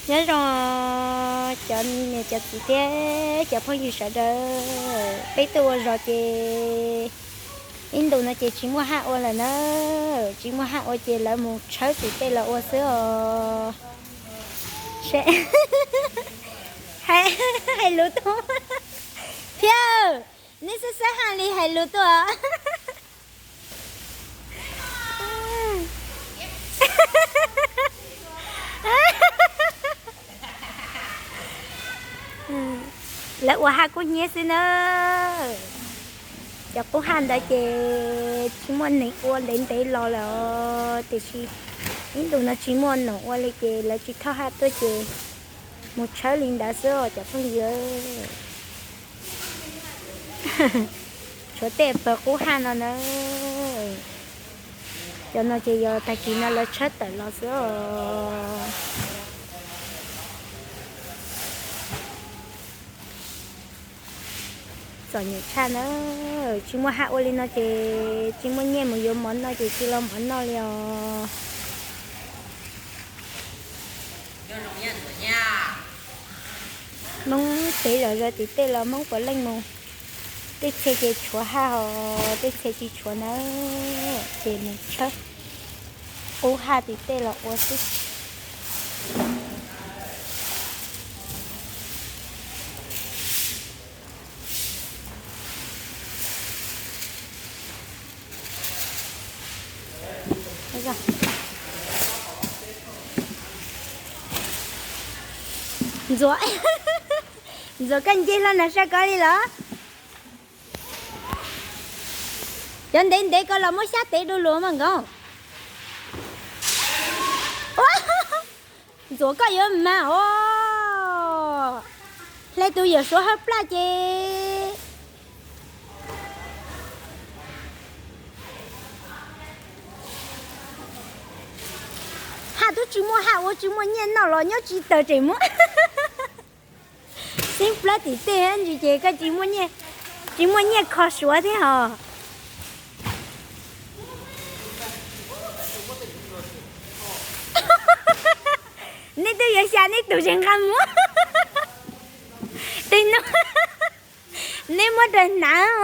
Nyob zoo cov niam cov txiv thiab cov phooj ywg sawv daws, peb tuaj ua zos ces ib ntus no ces tsis muaj haj ua lawm na. Tsis muaj haj ua ces lawv mus tshawb tim tej los ua xwb os. Hais lus tuaj thiab, nej xab xab haj li hais lus tuaj. Lawv ua haj kub hnyiab xwb na. Cov qub haj ntawd ces tsis muaj neeg ua ntev ntev los lawm, tiam sis ib ntus no tsis muaj neeg ua li ces lawv tsis thauj haj tuaj ces mus tshawb li ntawd xwb os cov phooj ywg. Tshuav tej pawg qub haj no na. Cov no ces yog tag kis no lawv tshawb tawm los xwb os. Txom nyem tshaj na, tsis muaj haj ua li no ces tsis muaj nyiaj mus yuav mov noj ces tsis los mov noj li os. Hmoob pem zos zos tim tej los Hmoob puav leej mus, tej txhia ces tshuav haj hos tej txhia tsis tshuav na, ces mus tshawb qub haj tim tej los ua xwb. Ntxuav, ntxuav koj nce hlo nram sab ko li los? Cov ntev ntev ko los muab xyab tev du lug mas nkaus. Ntxuav koj yuav mag os. Hle tus yawm suav hawb plaj ces haj twb tsis muaj haj ua tsis muaj nyiaj noj los nyob tsis tawm tseem muab xeeb plab tim tej ntsis ces koj tsis muaj nyiaj kho suav thiab hos. Nej twb yuav xya nej tus tseem nqa muab. Tej no neb muab rau hnav.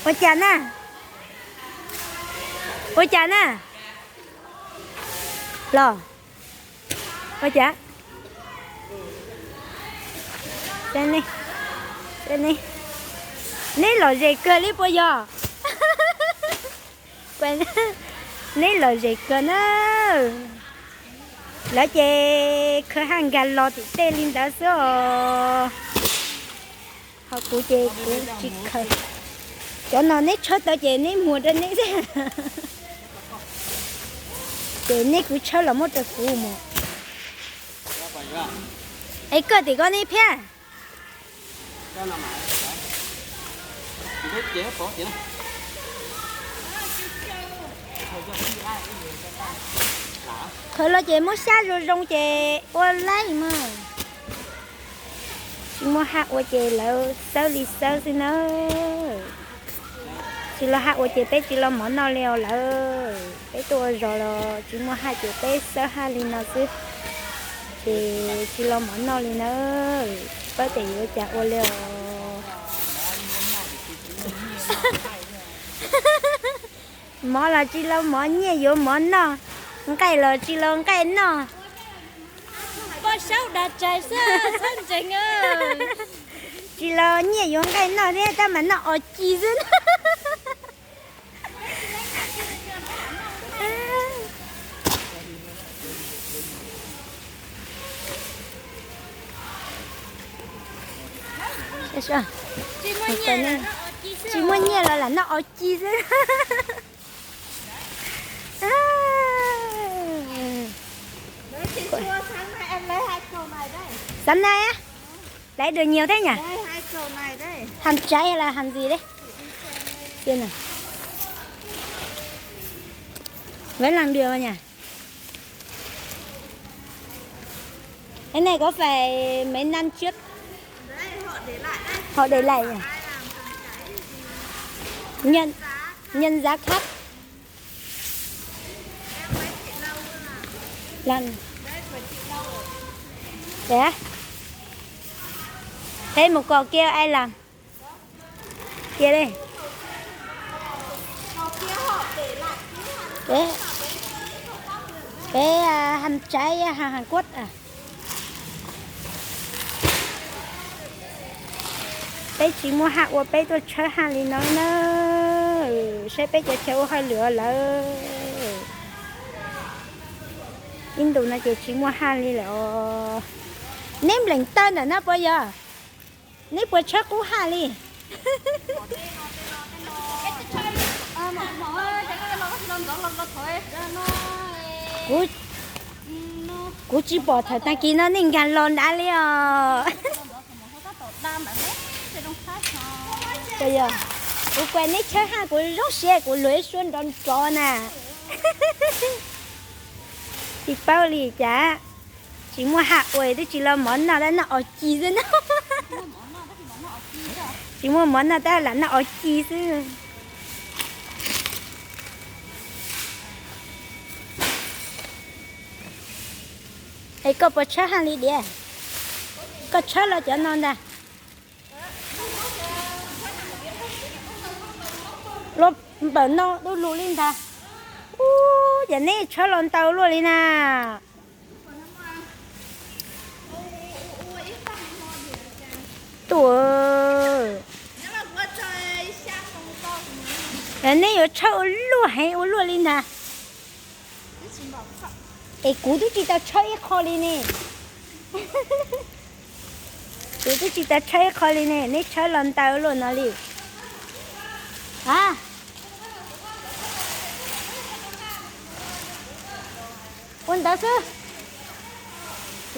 Ua cas na? Ua cas na? Los, ua cas? Neb lom zem kawg li puas yog? Neb lom zem kawg na. Lawv ces khawb haj nkag los tim tej li ntawd xwb os. Ho kuv ces kuv tsis khaws. Cov no neb tshawb tau ces neb muag rau neb xwb. Ces neb kuv tshawb los muab rau kuv mus. Es koj tim ko ne Phiab? Khaws los ces muab xyab zoo zoo ces ua laij mas. Tsis muaj haj ua ces lawv xawb li xawb xwb na. Tsis los haj ua ces peb tsis los mov noj li os lawm. Peb tuaj ua zos los tsis muaj haj ces peb xawb haj li no xwb. Ces tsis los mov noj li na. Pab tias yuav cas ua li os. Mov los tsis los mov, nyiaj yuav mov noj, nqaij los tsis los nqaij noj. Poj saub dag tsaig xwb, txhob ntseeg. Tsis los nyiaj yuav nqaij noj thiab tab mas noj os ci xwb. Tsis muaj nyiaj los lam noj os ci xwb. Xav nai, laiv dua nyias thiab nyam. Hais tsev los hais ntxiv li. Với làng đường mà nhỉ? Cái này có phải mấy năm trước? Họ để lại à? Nhận, nhận giá khác. Lăn. Để. Thế một cọ kia ai làm? Kia đây. Cái, cái à, hàm trái à, Hàn, Hàn Quốc à? Peb tsis muaj haj ua peb tuaj tshawb haj li no na. Saib peb cov chaw ua hauj lwm lawm. Ib ntus no ces tsis muaj haj li lawm os. Neb nplees tawg ntawm no puas yog? Neb puas tshawb qub haj li? Kuv tsis pom thaum tag kis no nej nkag los nrad li os. Kuv kuas neb tshawb haj kuv zoo siab kuv luag ib suab nrov nrov na. Tsis paub li cas, tsis muaj haj ua twb tsis los mov noj tab noj os ci xwb na. Tsis muaj mov noj tab lam noj os ci xwb. Es koj puas tshawb haj li diam? Koj tshawb los cov no ntag. Npawm no dub lug li ntag. Ub, ces neb tshawb los ntau luaj li na. Tuaj, neb yuav tshawb ua luaj heev ua luaj li ntag. Es kuv twb tsis tau tshawb ib qho li ne. Kuv twb tsis tau tshawb ib qho li ne, neb tshawb los ntau luaj no li. A, ua ntawd xwb.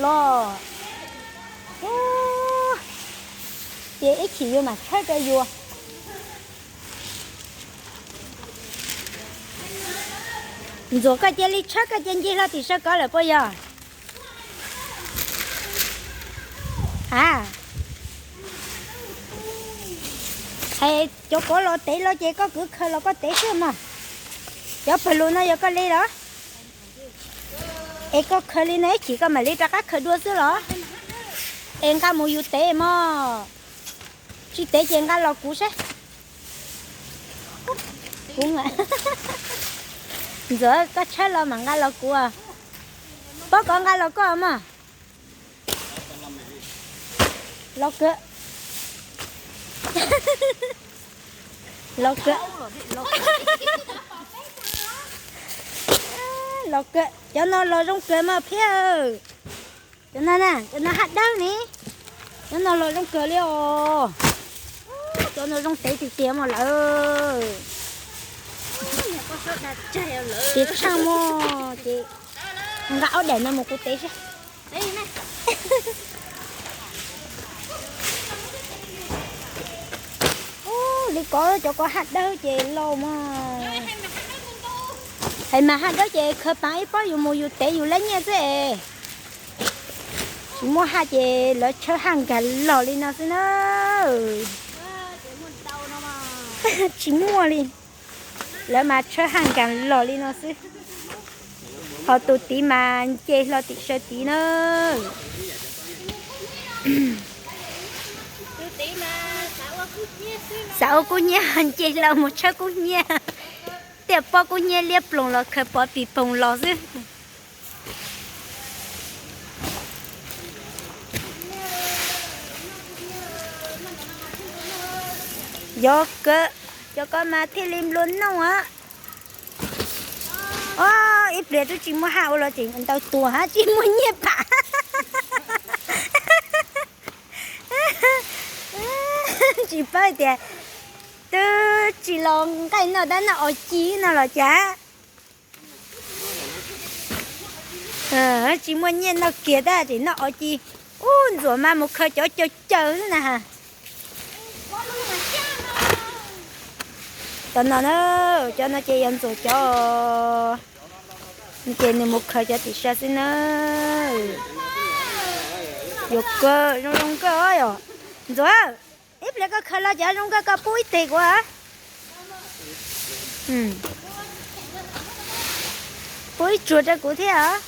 Los, ua, ces ib chim yus mam tshawb rau yus. Ntxuam, koj cia li tshawb, koj cia ncig hlo tim saw kov lawm puas yog? A, hais cov kov los tev los ces koj kwv khaws los koj tev xwb mog. Cov pawg lug no yog koj li los? Es koj khaws li no ib chim koj mam li rov qab khaws dua xwb los? Es nqa mus yus tev mog. Tsis tev ces nqa los kuv saib. Kuv, Ntxuam, koj tshawb los mam nqa los kuv. Pob kov nqa los koj mog. Los kawg. Los kawg. Los kawg, cov no los zoo kawg mas Phiab. Cov no na, cov no haj dawb ne. Cov no los zoo kawg li os. Cov no zoo tev tiag tiag mas lawm. Ces tshaaj mog ces nqa ob daim no mus kuv tev saib. Ub, li kov cov kov haj dawb ces lauj mog. Hais mas haj dawb ces khaws paav ib pob yus mus yus tev yus lab nyiaj xwb es. Tsis muaj haj ces lawv tshawb haj nkag los li no xwb na. Tsis muaj li. Lawv mas tshawb haj nkag los li no xwb. Ho tus tid mas nce hlo tim saw tid na. Xav ua kub hnyiab, nce hlo mus tshawb kub hnyiab. Tiaj pob kub hnyiab liab ploog los khaws pov pis poog los xwb. Yog kawg, cov ko mas thiaj li nplua nuj a. Ob, ib pliag twb tsis muaj haj ua los tseem ntau tuag hab tsis muaj nyiaj pam. Tsis paub tias twb tsis los nqaij noj dab noj os ci no los cas. Tsis muaj nyiaj noj kiag tab tseem noj os ci. Ub, Ntxuam mas mus khaws cov caws caws xwb na has. Cov no na, cov no ces yog Ntxuam cov, ces nws mus khaws cov tim saw xwb na. Yuav kawg, zoo zoo kawg os yom. Ntxuam, ib Ib pliag koj khaws los cov zoo nkauj koj pub ib teg kuv. Pub ib tsuag rau kuv thiab os.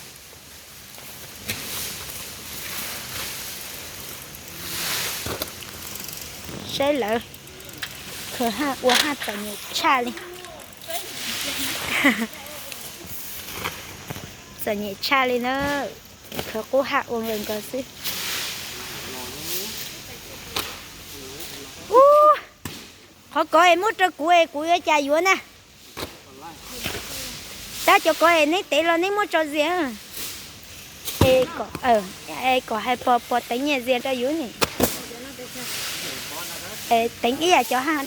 Saib lawv khaws haj ua haj txom nyem tshaj li. Txom nyem tshaj li na. Khaws qub haj ua nkaus nkaus xwb. Ub, qhov kov es muab rau kuv es kuv yuav cas yuav na. Tab cov kov es neb tev los neb muab tso zias. Kom hais pog pog teev nyiaj zias rau yus ne. Teev ib yam cov haj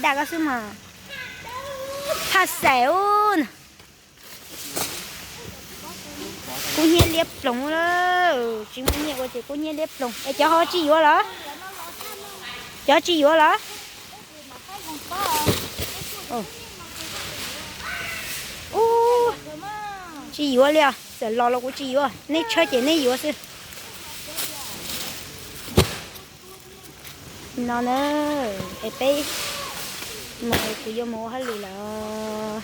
daj koj xwb mas. Haj xaim ub. Kub hnyiab liab ploog lawm, tsis muaj nyiaj ua ces kub hnyiab liab ploog. Es cov ho tsis yuav los? Cov tsis yuav los? Ub, tsis yuav li os, txawm los los kuv tsis yuav, neb tshawb ces neb yuav xwb. No na, es peb mus, kuv yuav mus ua hauj lwm lawm.